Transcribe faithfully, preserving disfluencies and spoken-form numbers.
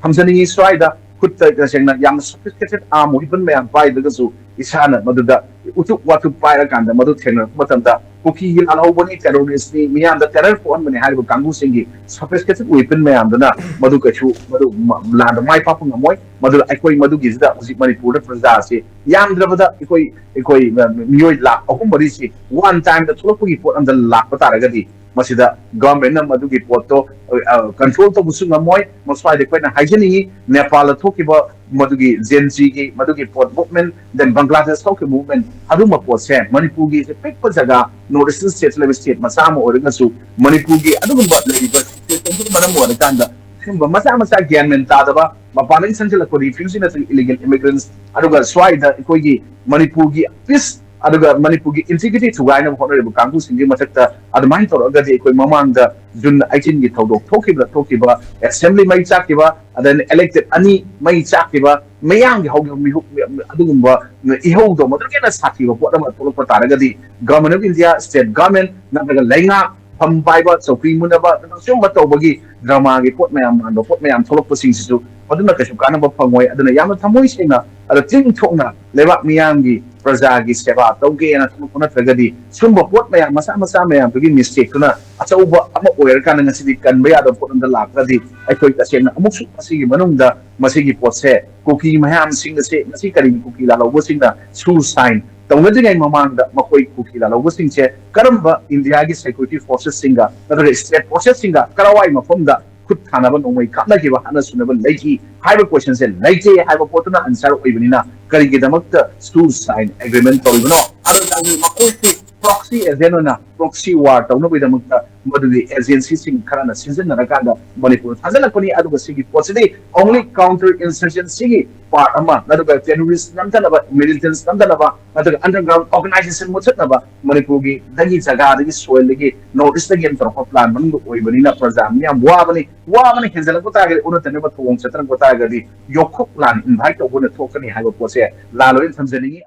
ꯊꯝꯖꯅꯤꯡꯉꯤ꯫ ꯁ꯭ꯋꯥꯏꯗ ꯈꯨꯠꯇ ꯇꯁꯦꯡꯅ ꯌꯥꯝꯅ sophisticated arm weapon ꯃꯌꯥꯝ ꯄꯥꯏꯗ꯭ꯔꯒꯁꯨ ꯏꯁꯥꯅ ꯃꯗꯨꯗ ꯎꯇꯨꯞ ꯋꯥꯇꯨꯞ ꯄꯥꯏꯔꯀꯥꯟꯗ ꯃꯗꯨ ꯊꯦꯡꯅꯔꯛꯄ ꯃꯇꯝꯗ ꯀꯨꯀꯤꯒꯤ ꯂꯥꯜꯍꯧꯕꯅꯤ, terrorist ꯅꯤ, ꯃꯤꯌꯥꯝꯗ terror ꯄꯣꯛꯍꯟꯕꯅꯤ ꯍꯥꯏꯔꯤꯕ ꯀꯥꯡꯕꯨꯁꯤꯡꯒꯤ sophisticated weapon ꯃꯌꯥꯝꯗꯨꯅ ꯃꯗꯨ ꯀꯩꯁꯨ ꯃꯗꯨ ꯃ-, ꯂꯥꯟꯗ ꯃꯥꯏ ꯄꯥꯛꯄ ꯉꯝꯃꯣꯏ꯫ ꯃꯗꯨ ꯑꯩꯈꯣꯏ ꯃꯗꯨꯒꯤꯁꯤꯗ ꯍꯧꯖꯤꯛ ꯃꯅꯤꯄꯨꯔꯗ ꯄ꯭ꯔꯖꯥꯁꯤ ꯌꯥꯝꯗ꯭ꯔꯕꯗ ꯑꯩꯈꯣꯏ ꯑꯩꯈꯣꯏ ꯃꯤꯑꯣꯏ ꯂꯥꯈ ꯑꯍꯨꯝ ꯃꯔꯤꯁꯤ one time ꯗ ꯊꯣꯛꯂꯛꯄꯒꯤ ꯄꯣꯠ ꯑꯃꯗ ꯂꯥꯛꯄ ꯇꯥꯔꯒꯗꯤ ꯃꯁꯤꯗ government ꯅ ꯃꯗꯨꯒꯤ ꯄꯣꯠꯇꯣ, ꯑ, control ꯇꯧꯕꯁꯨ ꯉꯝꯃꯣꯏ꯫ ꯃꯁ꯭ꯋꯥꯏꯗ ꯑꯩꯈꯣꯏꯅ ꯍꯥꯏꯖꯅꯤꯡꯉꯤ, ꯅꯦꯄꯥꯜꯗ ꯊꯣꯛꯈꯤꯕ ꯃꯗꯨꯒꯤ Gen Z ꯒꯤ ꯃꯗꯨꯒꯤ ꯄꯣꯠ movement, then ꯕꯪꯒ꯭ꯂꯥꯗꯦꯁ ꯊꯣꯛꯈꯤꯕ movement, ꯑꯗꯨꯝꯕ ꯄꯣꯠꯁꯦ ꯃꯅꯤꯄꯨꯔꯒꯤ ꯑꯄꯤꯛꯄ ꯖꯒꯥ, North Eastern state ꯂꯩꯕ state ꯃꯆꯥ ꯑꯃ ꯑꯣꯏꯔꯒꯁꯨ ꯃꯅꯤꯄꯨꯔꯒꯤ ꯑꯗꯨꯒꯨꯝꯕ ꯂꯩꯔꯤꯕ situation ꯗꯨꯅ ꯃꯔꯝ ꯑꯣꯏꯔꯀꯥꯟꯗ ꯁꯤꯒꯨꯝꯕ ꯃꯆꯥ ꯃꯆꯥ ꯒ꯭ꯌꯥꯟ ꯃꯦꯟ ꯇꯥꯗꯕ, ꯃꯄꯥꯟꯗꯒꯤ ꯆꯪꯁꯤꯜꯂꯛꯄ refugee ꯅꯠꯇ꯭ꯔꯒ illegal immigrants, ꯑꯗꯨꯒ ꯁ꯭ꯋꯥꯏꯗ ꯑꯩꯈꯣꯏꯒꯤ ꯃꯅꯤꯄꯨꯔꯒꯤ peace ꯑꯗꯨꯒ ꯃꯅꯤꯄꯨꯔꯒꯤ integrity ꯊꯨꯒꯥꯏꯅꯕ ꯍꯣꯠꯅꯔꯤꯕ ꯀꯥꯡꯕꯨꯁꯤꯡꯒꯤ ꯃꯊꯛꯇ ꯑꯗꯨꯃꯥꯏꯅ ꯇꯧꯔꯒꯗꯤ ꯑꯩꯈꯣꯏ ꯃꯃꯥꯡꯗ June eighteen ꯒꯤ ꯊꯧꯗꯣꯛ ꯊꯣꯛꯈꯤꯕꯗ ꯊꯣꯛꯈꯤꯕ assembly ꯃꯩ ꯆꯥꯛꯈꯤꯕ, ꯑꯗꯩ elected ꯑꯅꯤ ꯃꯩ ꯆꯥꯛꯈꯤꯕ, ꯃꯌꯥꯝꯒꯤ ꯍꯧꯈꯤꯕ ꯃꯤꯍꯨꯠ ꯑꯗꯨꯒꯨꯝꯕ ꯏꯍꯧꯗꯣ ꯃꯗꯨꯗꯒꯤ ꯍꯦꯟꯅ ꯁꯥꯊꯤꯕ ꯄꯣꯠ ꯑꯃ ꯊꯣꯛꯂꯛꯄ ꯇꯥꯔꯒꯗꯤ Government of India, state government ꯅꯠꯇ꯭ꯔꯒ ꯂꯩꯉꯥꯛ ꯐꯝ ꯄꯥꯏꯕ, ꯆꯧꯀ꯭ꯔꯤ ꯃꯨꯟꯅꯕ, ꯑꯗꯨꯅ ꯑꯁꯤꯒꯨꯝꯕ ꯇꯧꯕꯒꯤ drama ꯒꯤ ꯄꯣꯠ ꯃꯌꯥꯝ, ꯃꯥꯟꯕ ꯄꯣꯠ ꯃꯌꯥꯝ ꯊꯣꯛꯂꯛꯄꯁꯤꯡꯁꯤꯁꯨ ꯃꯗꯨꯅ ꯀꯩꯁꯨ ꯀꯥꯟꯅꯕ ꯐꯪꯉꯣꯏ꯫ ꯑꯗꯨꯅ ꯌꯥꯝꯅ ꯊꯃꯣꯏ ꯁꯦꯡꯅ, ꯑꯗ ꯆꯤꯟ ꯊꯣꯛꯅ ꯂꯩꯕꯥꯛ ꯃꯤꯌꯥꯝꯒꯤ ꯄ꯭ꯔꯖꯥꯒꯤ ꯁꯦꯕꯥ ꯇꯧꯒꯦꯅ ꯊꯣꯛꯂꯛꯄ ꯅꯠꯇ꯭ꯔꯒꯗꯤ ꯁꯨꯝꯕ ꯄꯣꯠ ꯃꯌꯥꯝ, ꯃꯆꯥ ꯃꯆꯥ ꯃꯌꯥꯝꯗꯨꯒꯤ mistake ꯇꯨꯅ ꯑꯆꯧꯕ ꯑꯃ ꯑꯣꯏꯔꯀꯥꯟꯗ ꯉꯁꯤꯗꯤ ꯀꯟꯕ ꯌꯥꯗꯕ ꯄꯣꯠ ꯑꯃꯗ ꯂꯥꯛꯇ꯭ꯔꯗꯤ ꯑꯩꯈꯣꯏ ꯇꯁꯦꯡꯅ ꯑꯃꯨꯛꯁꯨ ꯃꯁꯤꯒꯤ ꯃꯅꯨꯡꯗ ꯃꯁꯤꯒꯤ ꯄꯣꯠꯁꯦ ꯀꯨꯀꯤ ꯃꯌꯥꯝꯁꯤꯡ ꯑꯁꯦ ꯉꯁꯤ ꯀꯔꯤꯒꯤ ꯀꯨꯀꯤ ꯂꯥꯜꯍꯧꯕꯁꯤꯡꯅ ꯁꯨ ꯁꯥꯏꯟ ꯇꯧꯅꯗ꯭ꯔꯤꯉꯩ ꯃꯃꯥꯡꯗ ꯃꯈꯣꯏ ꯀꯨꯀꯤ ꯂꯥꯜꯍꯧꯕꯁꯤꯡꯁꯦ ꯀꯔꯝꯕ ꯏꯟꯗꯤꯌꯥꯒꯤ security forces ꯁꯤꯡꯒ ꯅꯠꯇ꯭ꯔꯒ state forces ꯁꯤꯡꯒ ꯀꯔꯋꯥꯏ ꯃꯐꯝꯗ ꯈꯨꯠ ꯊꯥꯅꯕ ꯅꯣꯡꯃꯩ ꯀꯥꯞꯅꯈꯤꯕ, ꯍꯥꯠꯅ ꯁꯨꯅꯕ ꯂꯩꯈꯤ ꯍꯥꯏꯕ question ꯁꯦ ꯂꯩꯇꯦ ꯍꯥꯏꯕ ꯄꯣꯠꯇꯨꯅ answer ꯑꯣꯏꯕꯅꯤꯅ ꯀꯔꯤꯒꯤꯗꯃꯛꯇ ꯁꯨ ꯁꯥꯏꯟ agreement ꯇꯧꯔꯤꯕꯅꯣ? ꯑꯗꯨ ꯇꯥꯔꯗꯤ ꯃꯈꯣꯏꯁꯤ proxy agent ꯑꯣꯏꯅ proxy war ꯇꯧꯅꯕꯒꯤꯗꯃꯛꯇ ꯃꯗꯨꯒꯤ agency ꯁꯤꯡ ꯈꯔꯅ ꯁꯤꯖꯤꯟꯅꯔꯀꯥꯟꯗ ꯃꯅꯤꯄꯨꯔ ꯊꯥꯖꯤꯜꯂꯛꯄꯅꯤ꯫ ꯑꯗꯨꯒ ꯁꯤꯒꯤ ꯄꯣꯠꯁꯤꯗꯤ only counter insurgency ꯒꯤ part ꯑꯃ, ꯅꯠꯇ꯭ꯔꯒ terrorist ꯅꯝꯊꯅꯕ, militants ꯅꯝꯊꯅꯕ, ꯅꯠꯇ꯭ꯔꯒ underground organization ꯃꯨꯠꯊꯠꯅꯕ ꯃꯅꯤꯄꯨꯔꯒꯤ ꯗꯒꯤ ꯖꯒꯥꯗꯒꯤ soil ꯗꯒꯤ North East ꯇꯒꯤ ꯑꯃ ꯇꯧꯔꯛꯄ plan ꯃꯅꯨꯡꯗ ꯑꯣꯏꯕꯅꯤꯅ ꯄ꯭ꯔꯖꯥ ꯃꯤꯌꯥꯝ ꯋꯥꯕꯅꯤ꯫ ꯋꯥꯕꯅ ꯍꯦꯟꯖꯜꯂꯛꯄ ꯇꯥꯔꯒꯗꯤ, ꯑꯣꯟꯅ ꯇꯩꯅꯕ ꯊꯧꯑꯣꯡ ꯆꯠꯊꯔꯛꯄ ꯇꯥꯔꯒꯗꯤ ꯌꯣꯛꯈꯨꯛ ꯂꯥꯟ invite ꯇꯧꯕ ꯑꯣꯏꯅ ꯊꯣꯛꯀꯅꯤ ꯍꯥꯏꯕ ꯄꯣꯠꯁꯦ ꯂꯥꯜꯂꯣꯏꯅ ꯊꯝꯖꯅꯤꯡꯉꯤ꯫